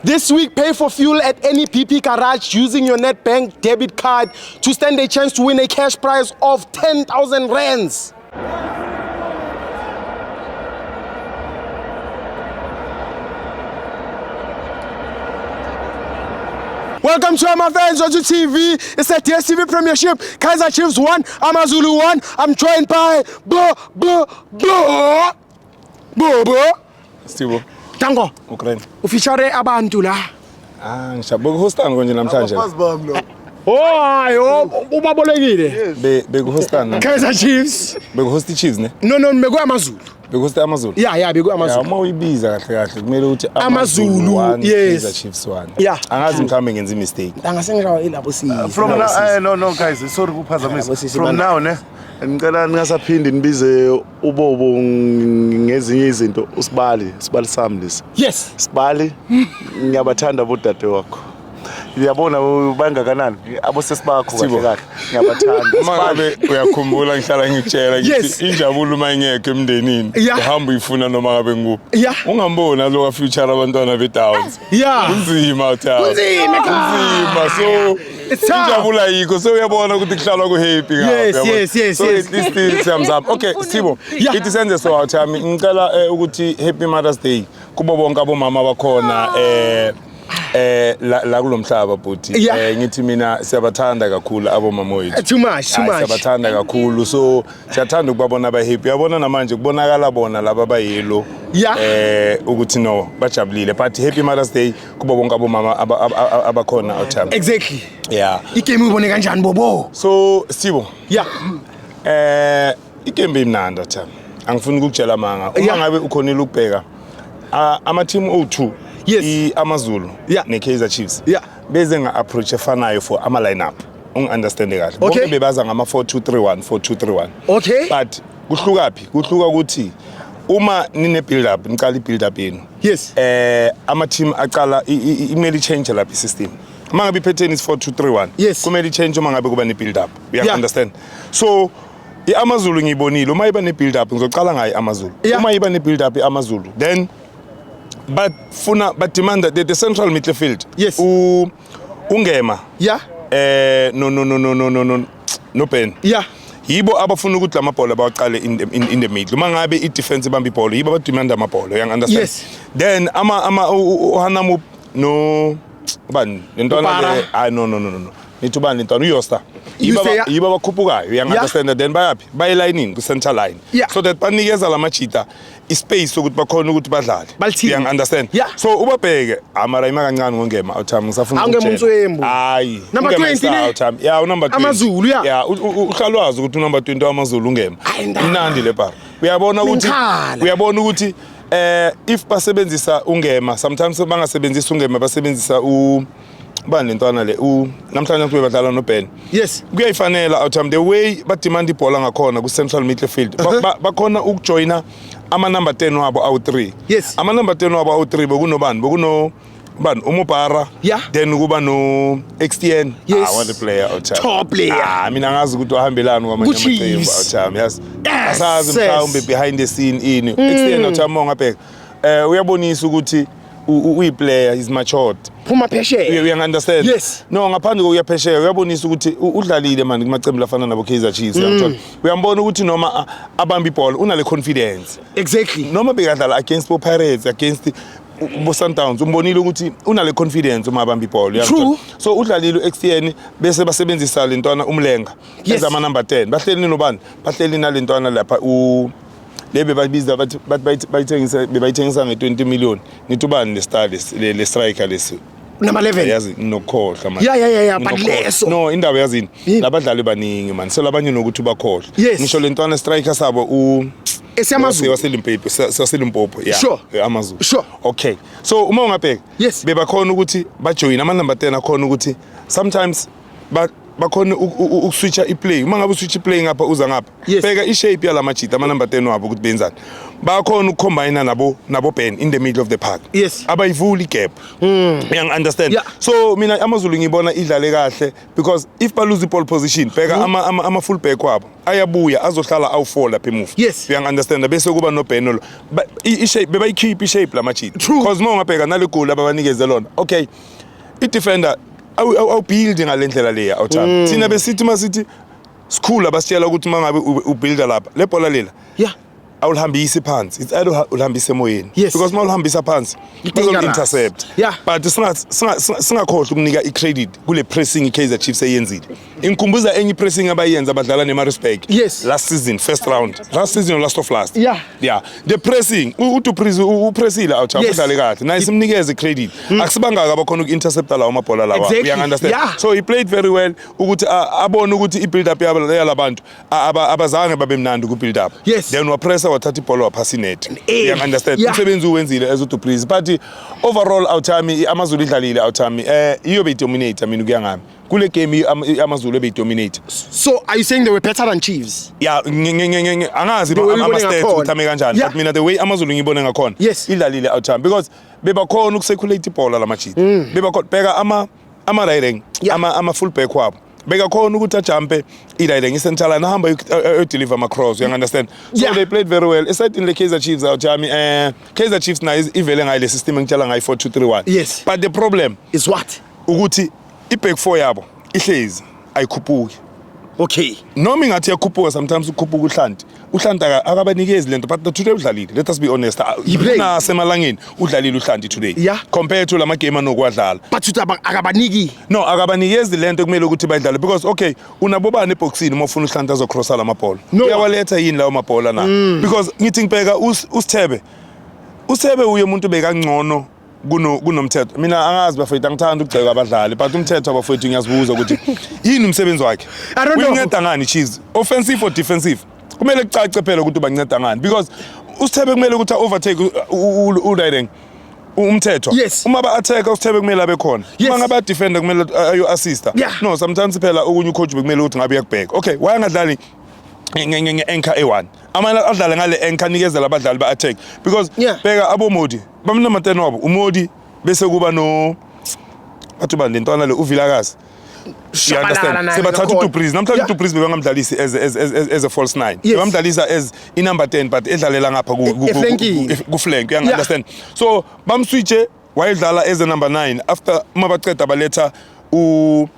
This week, pay for fuel at any BP garage using your Nedbank debit card to stand a chance to win a cash prize of 10,000 rands. Welcome to my fans on TV. It's the DStv Premiership. Kaizer Chiefs 1, AmaZulu 1. I'm joined by Bo Bo Bo Bo Bo. Stibo, Tango, Ukraine. ufeature abantu la. Ah, ngishabuka kuhostani konje namhlanje. Oh, hayi, oh, ubabolekile. Be bekuhostani. Kaizer Chiefs. Bekuhost Chiefs ne? No, no, bekuwa AmaZulu. Bekuhost AmaZulu. Yeah, bekuwa Ya AmaZulu. uma uyibiza kahle kahle kumele ukuthi AmaZulu, one, yes. Kaizer Chiefs 1. Yeah. Angazi mhlambe ngenza mistake. Angasengishawa ilabo sisi. From now, no no guys, sorry ukuphazamisa. Yabo sisi From bana. now ne, ngicela ningasaphindi nibize ubobo ngezinye izinto usibali, sibali sami lesi. Yes. Sibali, ngiyabathanda bodade wakho. Uyabona bangakanani abosesi bakho kahle Sibo. kahle. Ngiyabathanda. Uma ngabe uyakhumbula ngihlala ngikutshela Yes. ngithi injabulo uma ingekho emndenini Yeah. uhamba uyifuna noma ngabe ngikuphi. Yeah. Ungamboni aloka future abantwana be-Downs. Yeah. Kunzima uthaba. Kunzima ekhaya. Kunzima so It's tough. injabulo ayikho so uyabona ukuthi kuhlalwa ku-happy ngapha, Yes, uyabona? yes, yes, so yes. at least siyamzama. Okay, Sibo, Yeah. ithi senze so awuthami ngicela ukuthi Happy Mother's Day kubo bonke abomama abakhona la kulomhlaba bhuti. Yeah. Ngithi mina siyabathanda kakhulu abomama wethu. Too much, too Hayi, much. siyabathanda kakhulu so siyathanda ukubabona abahappy. Uyabona namanje kubonakala bona laba abayelo Yeah. ukuthi no bajabulile but Happy Mother's Day kubo bonke abomama abakhona awuthami. Exactly. Yeah. Igame uyibone kanjani Bobo? So Sibo, Yeah. Igame imnandi athami. Angifuni ukukutshela manga. Uma Yeah. ngabe ukhonile ukubheka ama team O2 Yes. iAmaZulu Yeah. neKaizer Chiefs. Yeah. Beze nga-approach efanayo for ama lineup. Ungi-understande kahle. Okay. Bonke bebaza ngama 4-2-3-1, 4-2-3-1. Okay. But kuhluka phi? Kuhluka ukuthi uma nine build up, niqala i-build up yenu. Yes. Ama team aqala imele change lapha i-system. Uma ngabe i-pattern is 4-2-3-1. Yes. Kumele i-change uma ngabe kuba ne-build up. You Yeah. understand? So iAmaZulu ngiyibonile uma iba ne-build up ngizoqala ngayo iAmaZulu. Yeah. Uma iba ne-build up iAmaZulu then bafuna bademanda the central midfield. Yes. Ungema Yeah. no no no no no no no no Ben. Yeah. Yibo abafuna ukuthi lamabhola bawaqale in the middle. Uma ngabe i-defense ibamba ibhola yibo abademanda amabhola, you understand? Yes. Then ama uHanamu no bani lentwana Upara. le ah no no no no no. Nithi ubani lentwana uYosta. Yibo Yusta, yeah. yibo abakhuphukayo, you understand? Then bayaphi? Bayelayinini ku center line. Yeah. So that banikeza lamajita ispace sokuthi bakhona ukuthi badlale. Balithinte. You understand? Yeah. So ubabheke amara ima kancane ngongema awuthami ngisafuna Awungema ukukutshela. umtswembu. Hayi. Number Ungema 20 istar, ne? awuthami. Yeah, unumber 20. AmaZulu, yeah. Yeah, uhlalwazi ukuthi unumber 20 wamaZulu ungema. Ayi, ndaba. Imnandi le bar. Uyabona ukuthi Minkhala. uyabona ukuthi if basebenzisa ungema sometimes bangasebenzisa ungema basebenzisa u bani lentwana le u namhlanje kube badlala no Ben. Yes. Kuyayifanela awuthami the way bademand ibhola ngakhona ku central midfield. Bakhona ukujoina ama number 10 wabo awu3. Yes. Ama number 10 wabo awu3 bekunobani bekuno bani uMubara. Yeah. Then kuba no XTN. Yes. Ah, what a player awuthami. Top player. Ah, mina ngazi ukuthi wahambelani kwamanye Ku-Chiefs. amaqembu awuthami. Yes. Yes, Asazi yes. mhlawumbe behind the scene ini. XTN awuthami ongabheka. Uyabonisa ukuthi uyi-player is matured. Phuma phesheya. You understand? Yes. No, ngaphandle kokuya phesheya uyabonisa ukuthi udlalile manje kumaqembu lafana nabo Kaizer Chiefs uyangithola. Uyambona ukuthi noma abamba ibhola unale confidence. Exactly. Noma bekadlala against bo Pirates against bo Sundowns umbonile ukuthi unale confidence uma abamba ibhola uyangithola. True. So udlalile uXTN bese basebenzisa lentwana umlenga Yes. ezama number 10. Bahleli nobani? Bahleli nalentwana lapha u lebe babiza bathi bayithengisa bebayithengisa nge20 million. Nithi ubani le star lesi le striker lesi? Number 11. Yazi nokhohlwa man. Yeah, yeah, yeah, yeah, but Nginokhohlwa. leso. No, indaba yazini. Yini? Labadlali baningi man. Selabanye nokuthi bakhohlwe. Yes. Ngisho lentwana striker sabo u EsiyamaZulu. waseLimpopo, saseLimpopo, yeah. Sure. AmaZulu. Sure. Okay. So uma ungabheka Yes. bebakhona ukuthi bajoin ama number 10 akhona ukuthi sometimes ba Bakhona ukuswitcha iplay. Uma ngabe uswitch iplay ngapha, uza ngapha. Bheka ishape yalamajita, ama number 10 wabo ukuthi benzani. Bakhona ukucombine nabo Ben in the middle of the park. Abayivuli igap. Uyang understand? Yeah. So mina AmaZulu ngibona idlale kahle because if baluze ball position, bheka ama full back wabo ayabuya azohlala awu4 lapha emuva. Uyang understand? Bese kuba no Ben lo. I-shape bebayikhipha, ishape lamajita. Because uma ungabheka nale goal ababanikeze lona. Okay. I-defender awubuild ngale ndlela leya, awuthami. Thina besithi masithi sikhula basitshela ukuthi uma ngabe ubuilda lapha le bhola lela awulihambisi phansi, it's either ulihambise emoyeni, because uma ulihambisa phansi I-dangerous. bazoku-intercept. But singakhohlwa ukunika i-credit kule pressing i-Kaizer Chiefs eyenzile. Ingikhumbuza enye i-pressing abayenza badlala ne-Maritzburg last season, first round, last season or last of last. Yeah, the pressing, uDu Preez upressile out, udlale kahle naye, simnikeze i-credit. Akusibangaka abakhona uku-intercepta lawo mabhola lawa. Uyangi-understand? Yeah. So he played very well ukuthi abone ukuthi i-build up yalabantu abazange babe mnandi ku-build up. Then wapressa, wathatha ibhola, waphasa inet. Uyangi-understand? Umsebenzi uwenzile as uDu Preez, but overall awuthami, AmaZulu idlalile awuthami, iyo beyidominate. Mina kuya ngami kule game AmaZulu ebeyidominate. So are you saying they were better than Chiefs? Ya, angazi The way uyibone ama-stats ngakhona. ukuthi ame kanjani, but mina the way AmaZulu ngiyibone ngakhona, idlalile awuthami because bebakhona ukucirculate ibhola lamajita, bebakhona. Bheka ama right wing, ama full back wabo bekakhona ukuthi ajampe i-right wing, i-central line, ahamba ayodeliver ama-cross. You understand? So they played very well. Esayidini le-Kaizer Chiefs awuthami, Kaizer Chiefs nayo ivele ngayo le system engitshela ngayo, 4-2-3-1. But the problem Is what? Ukuthi i-back four yabo ihlezi ayikhuphuki. Noma ingathi iyakhuphuka, sometimes ukhuphuka uHlanti. UHlanti akabanikezi lento, but today udlalile, let us be honest. He played. Nasemalangeni udlalile uHlanti today compared to lama game anokuwadlala. But uthi akabaniki. No, akabanikezi lento ekumele ukuthi bayidlale because okay, unabobani eboxini uma ufuna uHlanti azocrossa lamabhola? No. Uyawaletha yini lawo mabhola na? Because ngithi ngibheka uSithebe, uSithebe uye umuntu bekangcono kunoMthethwa. Mina angazi bafethu, angithandi ukugxeka abadlali, but uMthethwa bafethu, ngiyazibuza ukuthi yini umsebenzi wakhe. I don't know. Uyinceda ngani Chiefs, offensive or defensive? Kumele kucace phela ukuthi ubanceda ngani because uSithebe kumele ukuthi overtake uRiding uMthethwa. Uma ba-attack, uSithebe kumele abe khona. Uma ngabe defender, kumele ayo assista. No, sometimes phela okunye ucoach bekumele ukuthi ngabe uyakubheka, okay, why angadlali nge-anchor e-one, amanye adlale ngale anchor, anikezela abadlali ba-attack because bheka aboModi bamnamateni wabo, uModi bese kuba no bathi bani lentwana le, uVilakazi. You Shabalala understand? naye Sebathatha ngakhona. uDu Preez namhlanje. Yeah. UDu Preez bebangamdlalisi as a false nine. Bebamdlalisa as i-number 10 but edlalela ngapha Eflankini. ku-flank. You understand? So bamswitche, wayedlala as a number 9. After uma baceda baletha u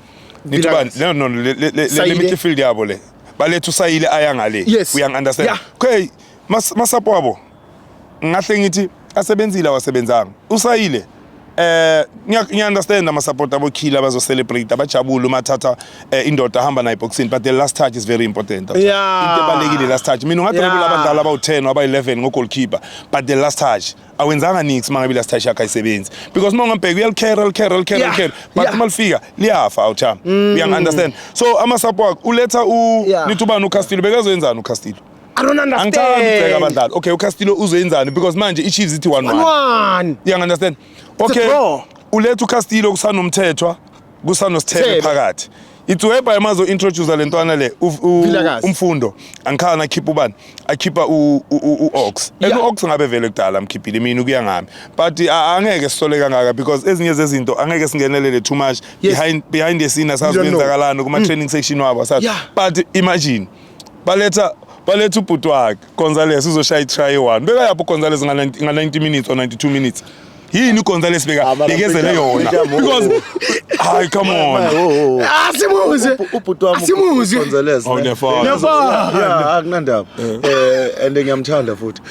nithi bani? Vilakazi. No, le Saile. midfield yabo le, baletha uSayile aya ngale. Uyangi-understand? Yeah. Okay, masapho wabo ngahle ngithi asebenzile, awasebenzanga uSayile. Ngiya understand ama support abo Killer bazo celebrate, abajabule uma thatha indoda ahamba nayo eboxini, but the last touch is very important. Into ebalekile last touch. Mina ungadribula abadlali abawu10, abayi11 ngo goalkeeper, but the last touch awenzanga nix mangabe last touch yakhe ayisebenzi because uma ungambheka uyalicarry, alicarry, alicarry, alicarry, but uma lifika liyafa awuthami. Uyangi understand? So ama support uletha u nithi ubani, uCastillo, bekazoyenzani uCastillo? I don't Angithandi ukugxeka understand. abadlali. Okay, uCastillo uzoyenzani? Because manje i-Chiefs ithi 1-1. One. You understand? A Okay, draw. uletha uCastillo kusanomthethwa, kusanosithebe Thebe. phakathi. It's whereby mazo introduce le ntwana le Vilakazi. umfundo angikhana akhipha ubani, akhipha u-Ox and u-Ox ngabe vele kudala amkhiphile, mina ukuya ngami, but angeke sisole kangaka because ezinye zezinto angeke singenelele too much behind the scene, asazi You don't know. kwenzakalani kuma training section wabo, asazi. Yeah. But imagine baletha ubhuti wakhe Gonzales uzoshaya i-try one. Bekayaphi uGonzales nga-90 minutes or 92 minutes? Yini uGonzales beka Ah, mara bekezele yona? Because hayi, come on. Asimuze. Ubhuti wami Asimuze. Gonzales, Oh, ne? niyafana. Niyafana. Yeah, akunandaba. And ngiyamthanda futhi.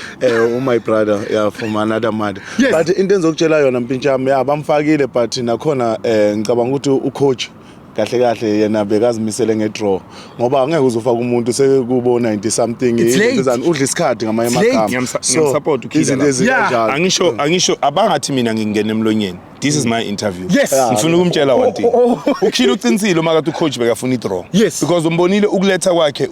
My brother, yeah, from another mother. But into engizokutshela yona mpintshami, yeah, bamfakile, but nakhona ngicabanga ukuthi ucoach kahle kahle yena bekazimisele ngedraw ngoba angeke uzofaka umuntu sekubo 90 something. It's late. Udla isikhathi ngamanye It's late. amagama. So, Ngiyamsupport uKiller izinto lapha. ezikanjalo. Angisho abangathi mina ngingena emlonyeni. This is my interview. Ngifuna ukumtshela one thing. Oh, oh. Ukhile uqinisile uma kade ucoach bekafuna i-draw. Because umbonile ukuletha kwakhe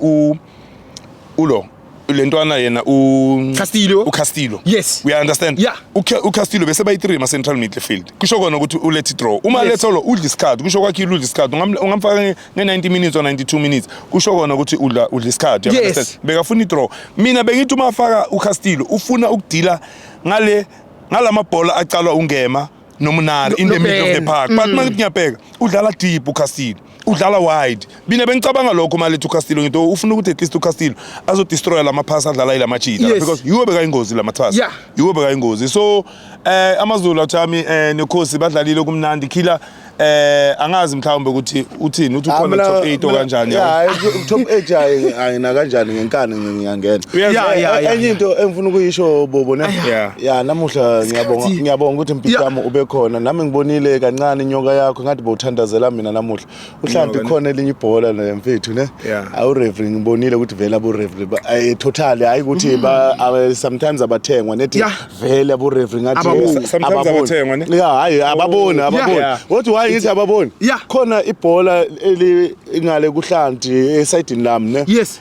ulo lentwana yena u Castillo. uCastillo. Yes. We understand. Yeah. uCastillo bese bayi 3 ma central midfield. Kusho kona ukuthi ulethe draw. Uma Yes. letha lo udla isikhathi kusho kwakhile udla isikhathi ungamfaka nge 90 minutes or 92 minutes kusho kona ukuthi udla isikhathi. You Yes. understand? Bekafuna i-draw. Mina bengithi uma afaka uCastillo ufuna ukudila ngale ngalamabhola acalwa uNgema noMunari in the middle of the noBen. park. But mangithi ngiyabheka udlala deep uCastillo. Udlala wide. Mina bengicabanga lokho malithi uCastillo ngithi oh, ufuna ukuthi at least uCastillo azodestroy lama pass adlala ilamajita Yes. because yiwo bekayingozi lama pass. Yeah. Yiwo bekayingozi. So AmaZulu athami nekhosi badlalile kumnandi killer angazi mhlawumbe ukuthi uthini uthi ukhona top 8 okanjani yabo. Yeah, top 8 hayi ayina kanjani ngenkani ngiyangena. Yeah. Enye into engifuna ukuyisho Bobo ne. Yeah. Yeah, namuhla ngiyabonga ngiyabonga ukuthi mpintshami ube khona. Nami ngibonile kancane inyoka yakho ngathi bowuthandazela mina namuhla. Uhlanti Inyoka ne? khona elinye ibhola ne mfethu ne. Yeah. Awu referee ngibonile ukuthi vele abo referee totally hayi ukuthi ba sometimes abathengwa nethi Yeah. vele abo referee ngathi Ababoni. Sometimes ababoni. abathengwa, ne? Yeah, hayi ababoni ababoni. Yeah. Wathi why ngithi ababoni? Yeah. Khona ibhola eli ingale kuhlanti esayidini lami ne. Yes.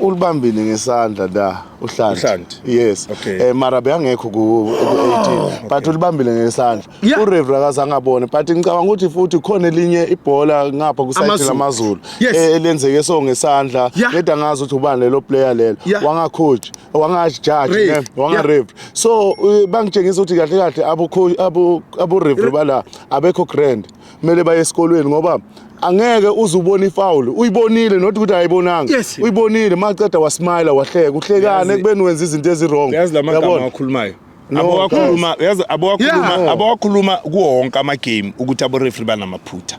Ulibambile ngesandla la uHlanti. uHlanti? Yes. Okay. Mara beyangekho ku 18 but ulibambile ngesandla. Yeah. Ureferee akazange abone but ngicabanga ukuthi futhi khona elinye ibhola ngapha ku side AmaZulu. lamaZulu. Yes. Elenzeke so ngesandla Yeah. leda ngazi ukuthi ubani lelo player lelo. Yeah. Wanga coach, wanga judge Ref. ne, wanga Yeah. ref. So bangitshengisa ukuthi kahle kahle abo coach abo referee bala abekho grand. Kumele baye esikolweni ngoba angeke uze ubone ifoul uyibonile not ukuthi ayibonanga Yes. uyibonile maqeda wasmile wahleka uhlekane Yazi- ekubeni wenza izinto ezi-wrong Yazi lamagama Uyabona? awakhulumayo. No, Abawakhuluma yazi abawakhuluma Yeah. abawakhuluma kuwo wonke ama game ukuthi abo referee banamaphutha.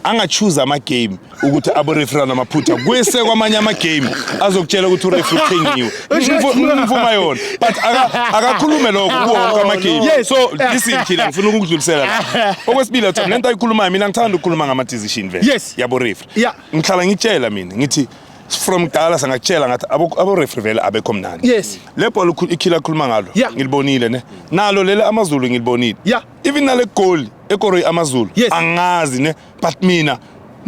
Angachoose ama game ukuthi abo referee banamaphutha kwese kwamanye ama game azokutshela ukuthi u referee uthengiwe. Ngifuma yona but akakhulume lokho kuwo wonke ama game. Yes. So listen Khila ngifuna ukukudlulisela la. Okwesibili athi lento ayikhulumayo mina ngithanda ukukhuluma ngama decision vele. Yes. Yabo referee. Yeah. Ngihlala ngitshela mina ngithi from kudala sangakutshela ngathi abo referee vele abekho mnandi. Yes. Le bhola ikhila akhuluma ngalo Yeah. ngilibonile ne nalo leli AmaZulu ngilibonile. Yeah. Even nale goal ekoroyi AmaZulu Yes. angazi ne but mina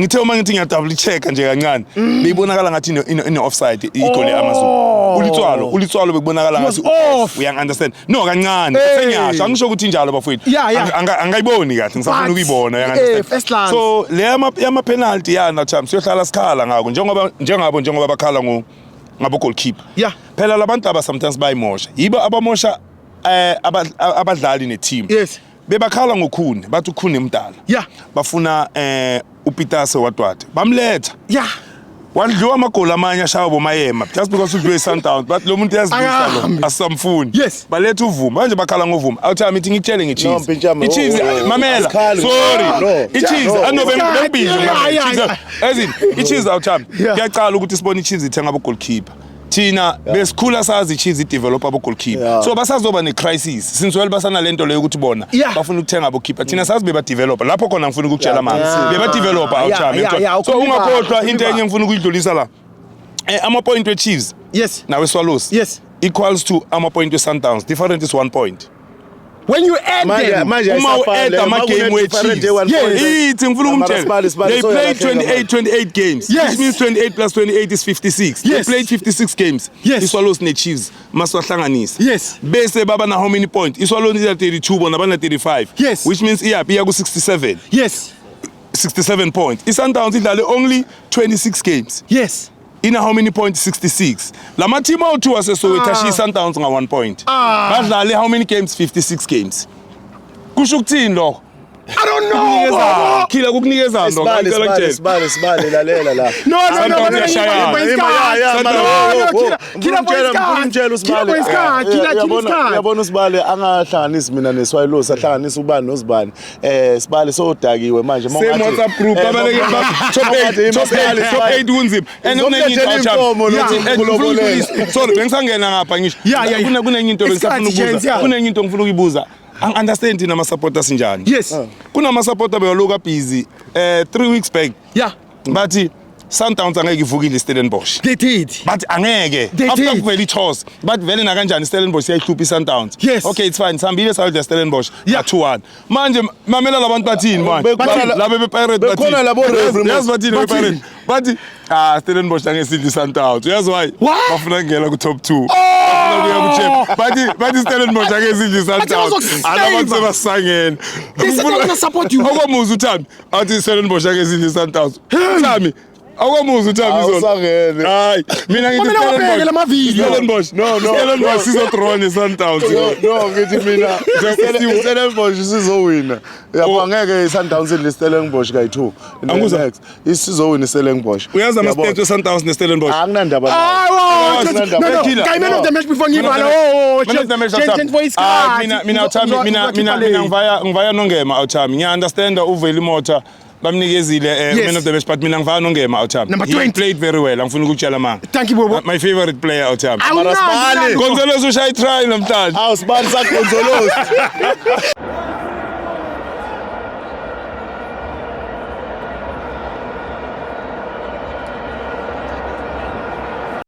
ngithe uma ngithi ngiya double check nje kancane beyibonakala ngathi ine offside igoli AmaZulu. Ulitswalo bekubonakala was ngathi off. Uya understand no kancane Hey. senyasho angisho ukuthi injalo bafowethu. Yeah. Angayiboni kahle ngisafuna But, ukuyibona uya understand. first glance. So le yama penalty yana cham siyohlala sikhala ngako njengoba bakhala ngabo goalkeeper. Yeah. Phela labantu aba sometimes bayimosha. Yibo abamosha abadlali ne team. Yes. Bebakhala ngokhuni bathi ukhuni emdala. Yeah. Bafuna uPeterse wadwade. Bamletha. Yeah. Wadliwa amagoli amanye ashaya bomayema just because udliwe iSundowns but lo muntu uyazidlisa lo Akahambi. asamfuni. Yes. Baletha uvuma manje bakhala ngovuma. Awuthi ithi ngikutshele No, ngeChiefs. Mpintshami, iChiefs oh, oh, oh. mamela. Asikhali. Sorry. No. iChiefs No. anobe ngibhizi Yeah, yeah, As in iChiefs awuthami. Yeah. Kuyaqala ukuthi sibone iChiefs ithenga abo goalkeeper. Thina besikhula sazi iChiefs idevelop abo goalkeeper. Yeah. So basazoba ne crisis since well basanalento leyo ukuthi bona Yeah. bafuna ukuthenga abo keeper. Thina sazi beba developer lapho khona ngifuna ukukutshela Yeah, manje. yeah. Beba developer awuthami. Yeah, yeah, So ukhuluma- ungakhohlwa into ukhuluma. enye engifuna ukuyidlulisa la. Ama point we Chiefs Yes. nawe Swallows. Yes. Equals to ama point we Sundowns. Different is 1 point. When you add Manje them. manje Uma ayisafani u-add leyo. ama Uma game kune we different Chiefs. ye-one Yes. point. Ithi ngifuna Mara ukumtshela. sibale, They so played uyalahleka 28 games. Yes. Which means 28 plus 28 is 56. They Yes. played 56 games. Yes. iSwallows ne-Chiefs masiwahlanganisa. Yes. Bese baba na how many points? iSwallows ina 32 bona bana 35. Yes. Which means iyaphi iya ku 67. Yes. 67 points. iSundowns idlale only 26 games. Yes. Ina how many points? 66. Lama team awu2 aseSoweto ashiya iSundowns nga 1 point. Badlale how many games? 56 games. Kusho ukuthini lokho? I don't know. Bobo. Khila kukunikeza lokho. Sibale Ngicela sibale ngitshele. sibale sibale lalela la. No, Sundowns no, iyashayana. no, Yeah, no, yeah, no, mara, Kila, wo, wo, Kila wo. for Ngifuna isikhathi. umtshela Kila usibale. for isikhathi, Kila, Kila isikhathi. Uyabona usibale angahlanganisi mina neSwallows ahlanganisa ubani nozibani. Sibale sodakiwe manje Same WhatsApp group abaleke top 8 top 8 top 8 kunzima and kunenye into Ngizomlethela inkomo awuthami. nokuthi ngikulobolele. Sorry bengisangena ngapha ngisho Yeah. Kunenye into bengisafuna Isikhathi, gents, ukubuza yeah. kunenye into ngifuna ukuyibuza Ang understand thina ama supporters njani. Yes. Kunama supporter bewaloka busy 3 weeks back. Yeah. Bathi Sundowns angeke ivukile iStellenbosch. They did. Bathi angeke They after did. kuvela i-toss bathi vele nakanjani iStellenbosch iyayihlupha i-Sundowns. Yes. Okay, it's fine, sihambile sayodla Stellenbosch Yeah. 2-1. Manje mamela labantu bathini manje? Bekhona Laba be-Pirate bekhona bathini? labo referee Yazi bathini Bathini? be-Pirate? Bathi ah Stellenbosch angesidli Sundowns. Uyazi why? Why? Bafuna kungena ku top 2. Bafuna kuya ku champ. Bathi Stellenbosch angesidli Bathi Sundowns. bazokusave. Alabantu sebasangene. They said they're gonna support you. Okomuzi uThami athi Stellenbosch angesidli Sundowns. Thami Awukamuzi uThami izolo. Awusangene. Hayi, mina ngithi Kumele wabheke la mavidiyo. Stellenbosch. No, Stellenbosch no. sizodraw ne-Sundowns. No, ngithi mina Stellenbosch sizowina. Yabo angeke iSundowns idle Stellenbosch kayi-2. Angikuzwa. Next, isizowina iStellenbosch. Uyazi Yabo. ama-stats we-Sundowns ne-Stellenbosch? Anginandaba nawo. Hayi, Anginandaba. no, no, Killer. guy, man of the match before ngivala. Oh, Man of the match, Awuthami. for Ah, isikhathi. mina Awuthami, mina ngivaya nongema Awuthami. Ngiya-understanda uVeli Motha bamnikezile Yes. man of the match but mina ngivaya nongema Awuthami. Number He 20. played very well, angifuni ukutshela manga. Thank you, Bobo. My favorite player Awuthami. Awunandi, Sibali. Gonzalo's ushaye try namhlanje. Awu sibani saGonzolosi.